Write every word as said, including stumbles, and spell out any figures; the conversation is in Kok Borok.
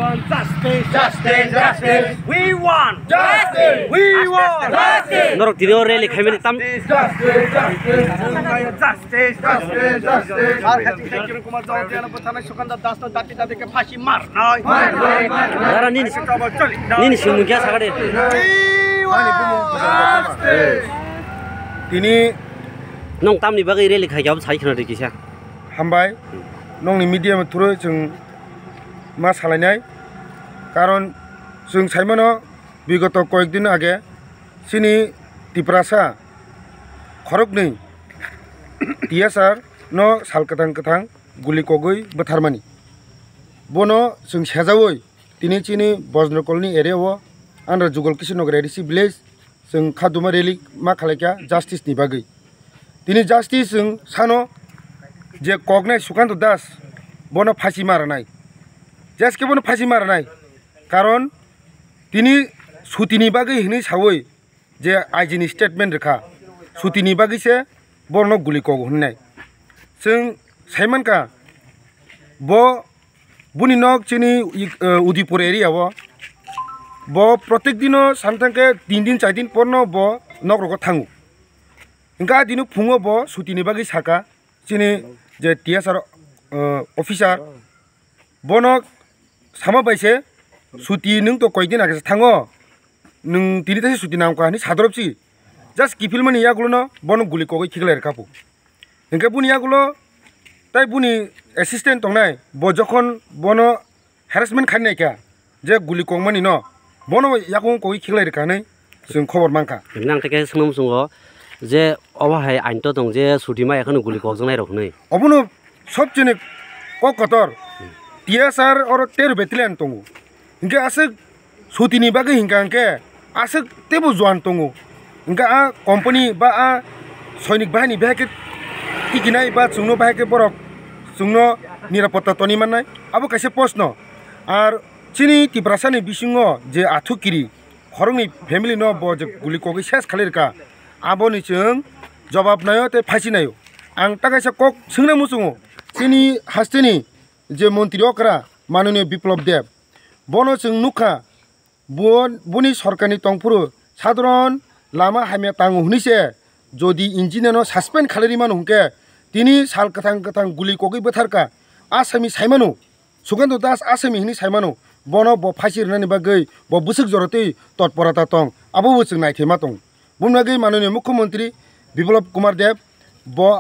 Justice! Justice! Justice! We want! Justice! We want! Justice! Norok tini o rally khaimani tam- Justice! Justice! Justice! Justice! Justice! Justice! Justice! Kiran Kumar Jamatia no bwtharnai, Sukanta Das no dati dati khe phasi marnai. Marnai! Marnai! Dara nini, nini simung kya sakade? We want! Justice! Tini nwng tamni bagwi rally khaikha abo sai khna rikisa. Hambai, nwngni media ni through chwng ma salainai. Karon chwng saimano bigoto koyek din age chini Tiprasa khoroknwi T S R no sal kwthang kwthang guli kogwi bwtharmani. Bono chwng sejaui tini chini Bojnokolni area o andra Jugal Kishore Nagar A D C village chwng kha duma rally ma khalaikha justice ni bagwi. Tini justice chwng sano je koknai Sukanta Das bono phasi ma rwnai. Jeske bono phasi ma rwnai. Karon tini sutini bagwi hinwi saui je I G ni statement rwkha. Sutini bagwi se borno guli kogo hinwi nai. Chwng saimankha bo Boni nok chini, eh, Udaipur area o. Bo protek dino samthang khe tin din, char din porno bo nok rogo thango. Hingkha dino phungo bo sutini bagwi saka chini je T S R, eh, officer. Bono sama bai se suti nwng to koyek din age thango. Nwng tini taisa suti nangkha hinwi sadorop si. Just kiphilmani yagulo no bono guli kogwi khiklai rwkha phu. Hingkhe boni yagulo tai boni assistant tongnai, bo jokhon bono harassment khainai kha, je guli kongmani no, bono yakung kogwi khiklai rwkha hinwi chwng khobor mankha. Nang tei khe swngno muchungo je obo hai ain to tong je suti ma ekheno guli kokjaknai rok hinwi. Obono sobchini kok kotor, T S R oro tero battalion tongo. Hingkhe aswk sutini bagwi hingka hingkhe aswk teibo juan tongo. Hingkhe a company ba a soinik bahai ni bahai khe tikinai ba chwngno bahai khe borok chwngno nirapotta toni mannai. Abo kaisa post no. Ar chini Tiprasa ni bisingo je athuk kiri khoroknwi family no bo je guli kogwi ses khalai rwkha. Aboni chwng jobab naio tei phaisi naio. Ang ta kaisa kok swngna muchungo chini hasteni je montri okra manoniyo Biplop Deb. Bono chwng nukha, bo, boni sorkarni tongphuru sadharon lama hamya tango hwnwi se jodi engineer no suspend khalai rimano hwnkhe tini sal kwthang kwthang guli kogwi bwtharkha. Asami saimano, Sukanta Das asami hwnwi saimano, bono bo phaisi rwnani bagwi bo bwswk jora twi totporata tong, abo bo chwng naithema tong. Bumnagwi manoniyo Mukhyamantri Biplop Kumar Deb bo